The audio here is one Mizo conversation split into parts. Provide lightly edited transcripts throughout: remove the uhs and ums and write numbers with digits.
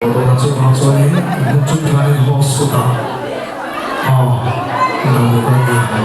Tawh chuvang chuanin hmun chung khianin host kutah aw an lo ni dawn a ni.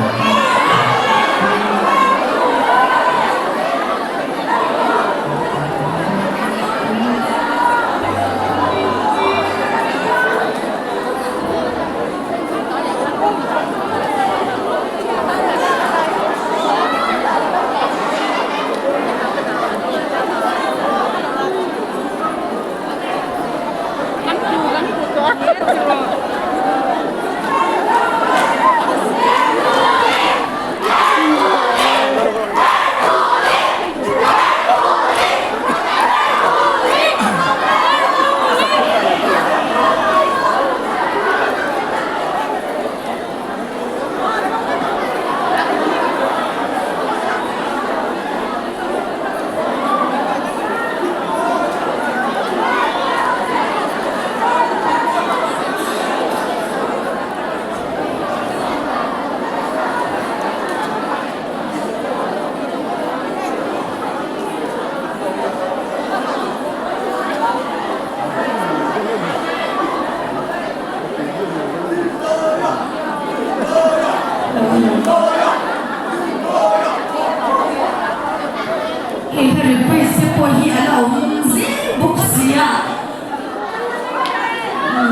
Hei ka request te pawh hi a la awm zel bawk sia.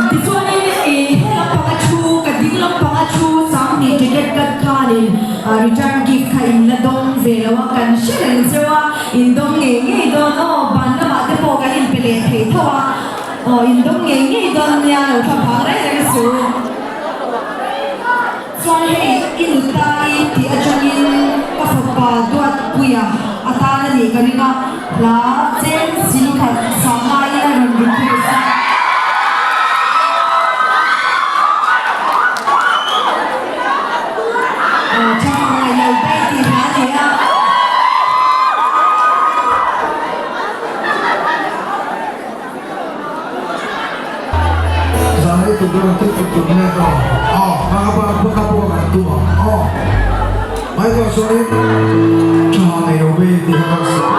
Tichuanin he lampanga thu, ka ding lampanga thu Sanghnih jacket cut khanin return gift kha in la dawng ve lo a, kan hre reng cheu a, in dawng ngei ngei dawn aw, ban lamah te pawh kan inpe leh thei tho a, aw in dawng ngei ngei dawn nia lo thla phang reng reng suh. Chuan hei i nuta i tih atangin ka fapa Duatpuia a tan a nih ka ring a, hla chen singkhat sangaiin a rawn request a. Tha hmangaih lo daih tih hla a ni a. Zan ei tur dawn tih tih tur mek aw. Aw, ka ka pa ka pawh kan tum ang aw. Mai chuan chuanin tha nei lo ve tih kha kan sawi.